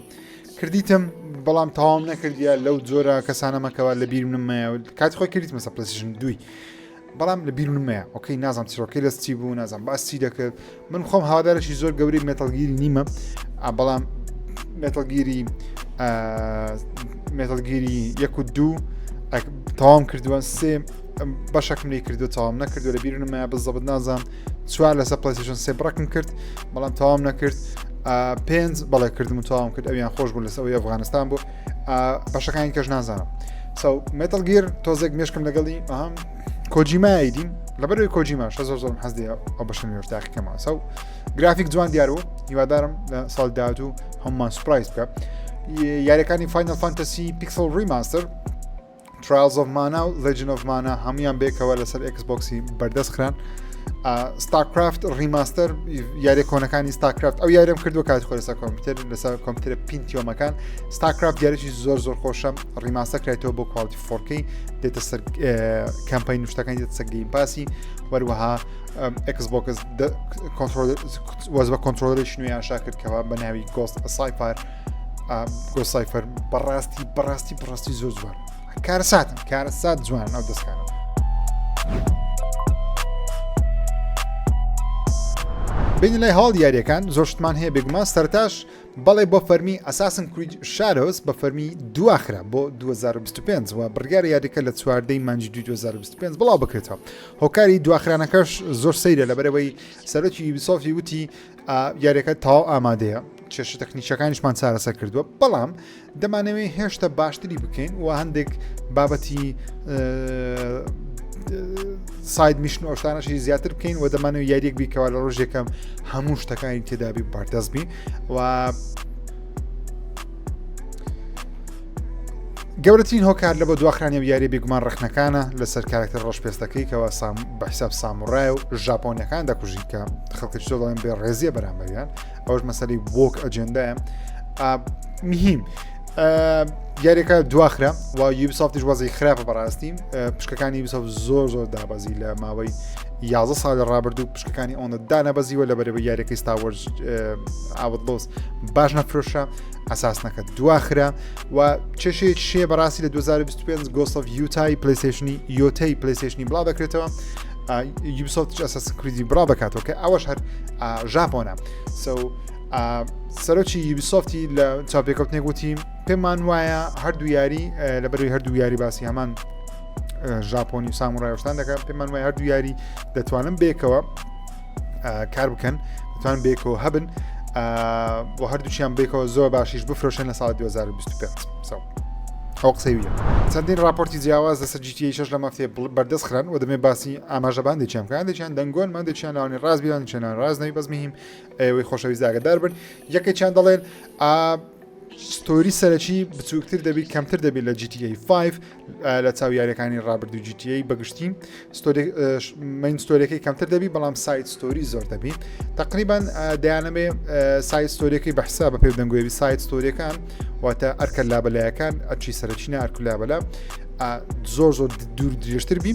کردیتم بەڵام تەواوم نەکردیە لەو جۆرە کەسانەمەکەوە لە بیرم نمایە کاتی خۆی کردیتمە سە PlayStation دووی بەڵام لە بیر نمایە okay نازانم چیرۆکەی لەس چی بوو نازانم باس چی دەکرد من خۆم هاوادارێکی زۆر گەورەی Metal Gear ی نیمە بەڵام Metal Gear ی Metal Gear ی یەک و دوو تەواوم کردووە سێ بەشەکم لی کردو تەواوم نەکردو لە بیر نمایە بزەبت نازانم چوار لەسەر PlayStation سێ بڕکم کرد بەڵام تەواوم نەکرد پێنج بەڵێ کردم و تەواوم کرد ئەویان خۆش بوو لەسەر ئەوی ئەفغانستان بوو بەشەکانی کەش نازانم so Metal Gear تۆزێک مێشکم لەگەڵی ئەهم کۆجیما ئیدیم لەبەرەوەی کۆجیما شە زۆر زۆرم حەز دێ ئەو بەشە نوێش تاقیکەمەوە so گرافیک جوان دیار بوو هیوادارم لە ساڵ داهاتوو هەمومان surprise بکە یاریەکانی Final Fantasy Pixel Remaster Trials of Mana و Legend of Mana هەمویان بێکەوە لەسەر Xbox ی بەردەست خران StarCraft Remaster یاری کۆنەکانی StarCraft ئەو یارم کردو کات خۆ لەسەر کۆمپیوتەر لەسەر کۆمپیوتەرە Pentium ەکان StarCraft یاریی زۆر زۆر خۆشە remaster کرایتەوە بۆ quality 4K دێتە سەر campaign شتەکان دێتە سەر Game Pass ی وەروەها Xbox وەز بە controller ێکی نوێیان شا کردکەوە بە ناوی Ghost Cypher Ghost Cypher بەڕاستی بەڕاستی بەڕاستی زۆر جوان کارەساتن کارەسات جوان ئەو دەستکانە. بینی لای هەواڵ یاریەکان زۆر شتمان هەیە بێگومان سەرتاش بەڵێ بۆ فەرمی Assassin's Creed Shadows بە فەرمی دواخرا بۆ 2025 و بڕیار یاریەکە لە چواردەی مانجی 2025 بڵاو بکرێتەوە هۆکاری دواخرانەکەش زۆر سەیرە لەبەرەوەی سەرۆکی Ubisoft ی وتی یاریەکە تەواو ئامادەیە کێشە تەکنیکەکانیشمان چارەسەر کردووە بەڵام دەمانەوەی هێشتا باشتری بکەین و هەندێک بابەتی side mission و ئەوشتانەشی زیاتر بکەین و دەمانەوە یاریەک بیکەوە لە ڕۆژێکەم هەموو شتەکانی تێدابی بەردەست بی و گەورەترین هۆکار لە بۆ دواخرانی ئەو یاریە بێگومان ڕەخنەکانە لەسەر کارکتەر ڕەشپێستەکەی کەوا سام بە حساب ساموڕای و ژاپۆنیەکان دەکوژی کە خەڵکی زۆر دەڵێن بێ ڕێزیە بەرامبەریان ئەوش مەسەلەی woke agenda یە مهم یاریەکە دواخرا و Ubisoft یش وەزی خراپە بەڕاستی پشکەکانی Ubisoft زۆر زۆر دابەزی لە ماوەی یازە ساڵ لە ڕابردوو پشکەکانی ئەوەندە دانەبەزیوە لە بەرەوە یاریەکەی Star Wars Outlaws باش نەفرۆشە ئەساسنەکە دواخرا و کێشەیەکی شێ بەڕاستی لە 2025 Ghost of Yotei PlayStation ی Yotei PlayStation ی بڵاو دەکرێتەوە Ubisoft Assassin's Creed ی بڵاو دەکاتەوە کە ئەوەش هەر ژاپۆنە so سەرۆکی Ubisoft ی لە چاپێکەوتنێک وتی پێمان وایە هەردوو یاری لە بەروی هەردوو یاری باسی هەمان. ژاپۆنی و سامورایشتان دەکات. پێمان وای هەردوو یاری دەتوانن بێکەوە کار بکەن، دەتوان بێکەوە هەبن بۆ هەردووچیان بێکەوە زۆر باشیش بفرۆشن لە ساڵ 2025. ئەو قسەی ویە. چەندین راپۆرتی جیاواز لەسەر GTA 6 لە مەفتێ بەردەست خران و دەمێ باسی ئاماژەبان دێکیان بکەن، هەندێکیان دەنگۆن، هەندێکیان لاوانی ڕاست بیان چێنان ڕاست نەوی، بەس مهم ئێوەی خۆشەویست ئاگادار بن. یەکێکیان دەڵێن story سەرەکی بچووکتر دەبی، کەمتر دەبی لە GTA 5 لە چاو یاریەکانی ڕابردوو GTA بەگشتی. main story ەکەی کەمتر دەبی، بەڵام side story زۆر دەبی. تقریبان دەیانەمێ side story ەکەی بە حساب بە پێ دەنگۆی side story ەکان، واتە ئەرکە لابەلایەکان، ئەرچی سەرەکینا ئەرک لابەلا زۆر زۆر دوور درێژتر بی.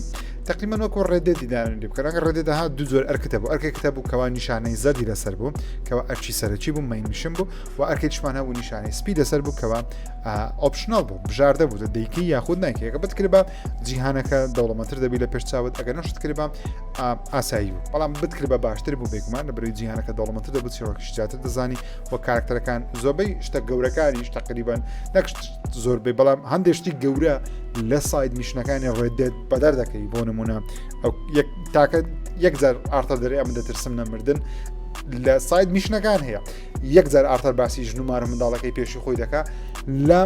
تقریبا وەکو Red Dead دیدارن لێ بکەن. ئەگەر Red Dead ها دوو زۆر ئەرکتە بوو، ئەرکێکتە بوو کەوا نیشانەی زەردی لەسەر بوو کەوا ئەرچی سەرەکی بوو، main mission بوو، و ئەرکێکیشمان هەبوو نیشانەی سپی لەسەر بوو کەوا optional بوو، بژاردە بوو، دەیکەی یاخود نایکەیەکە. بتکردبا جیهانەکە دەوڵەمەتر دەبی لە پێش چاوت، ئەگەر نەشت کردبا ئاسایی بوو، بەڵام بتکردبا باشتر بوو بێگومان، لە بەرەی جیهانەکە دەوڵەمەتر دەبوو، چیرۆکیش زیاتر دەزانی و کارکتەرەکان زۆربەی شتە گەورەکانیش تقریبا نەک زۆربەی بەڵام هەندێک شتی گەورە لە side mission ەکانی Red Dead بەدەر دەکەی. بۆ نمونە ئەو یەک تاکە یەک جار ئارتەر دەرێ ئەمن دەترسم نەمردن لە side mission ەکان هەیە. یەک جار ئارتەر باسی ژن و مار و منداڵەکەی پێشی خۆی دەکا لە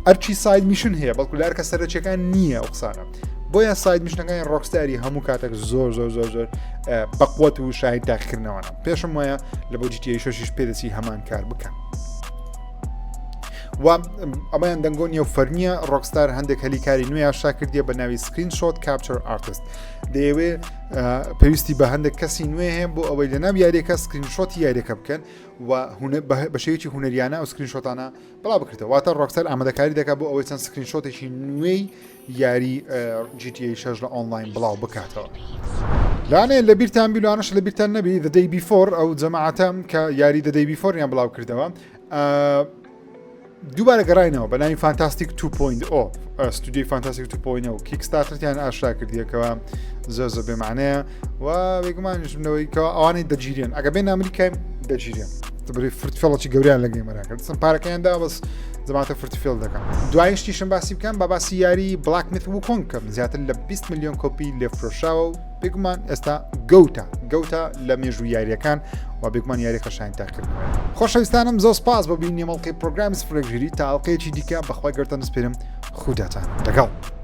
ئەرچی side mission هەیە، بەڵکو لە ئەرکە سەرەکیەکان نییە ئەو قسانە. بۆیە side mission ەکانی ڕۆکستاری هەموو کاتێک زۆر زۆر زۆر زۆر بەقوت و شاهید تاقیکردنەوەە. پێشم وایە لە بۆ GTA شەشیش پێدەچی هەمان کار بکەن. و ئەمەیان دەنگۆ نیە و فەرمیە، ڕۆکستار هەندێک هەلی کاری نوێ ئاشکرا کردیە بە ناوی screenshot capture artist. دەیەوێ پێویستی بە هەندێک کەسی نوێ هەیە بۆ ئەوەی لە ناو یاریەکە screenshot ی یاریەکە بکەن و بە شێوەیەکی هونەریانە ئەو screenshot انە بڵاو بکرێتەوە. واتە ڕۆکستار ئامادەکاری دەکات بۆ ئەوەی چەند screenshot ێکی نوێی یاری GTA 6 لە ئۆنلاین بڵاو بکاتەوە. لانەیە لە بیرتان بی لانەش لە بیرتان نەبی The Day Before ئەو جەماعەتەم کە یاری The Day Before یان بڵاو کردەوە دووبارە گەڕاینەوە بە ناوی Fntastic 2.0، ستودیۆی Fntastic 2.0 Kickstarter یان ئاشکرا کردیەکەوە. زۆر زۆر بێمانەیە و بێگومانیشمەوەی کە ئەوانەی دەگیرێن ئەگە بێن ئەمریکای دەگیرێن، بری فرتفێڵی گەوریان لە gamer ا کرد، سم پارەکەیان دا بەس زماتە فرتفێڵ دەکەن. دوایشتیشم باسی بکەم بە باسی یاری Black Myth Wukong کەم زیاتر لە 20 میلیۆن کۆپی لێفرۆشاوە و بێگومان ئێستا GOAT ە GOAT ە لە مێژوو یاریەکان و بێگومان یاریەکە شایانی تاقیکردنەوەیە. خۆشەویستانم زۆر سپاس بۆ بینینی ئەڵقەی پرۆگرامی سفرێک ژیری. تا ئەڵقەیەکی دیکە بەخوای گەورەتان دەسپێرم، خوداتان لەگەڵ.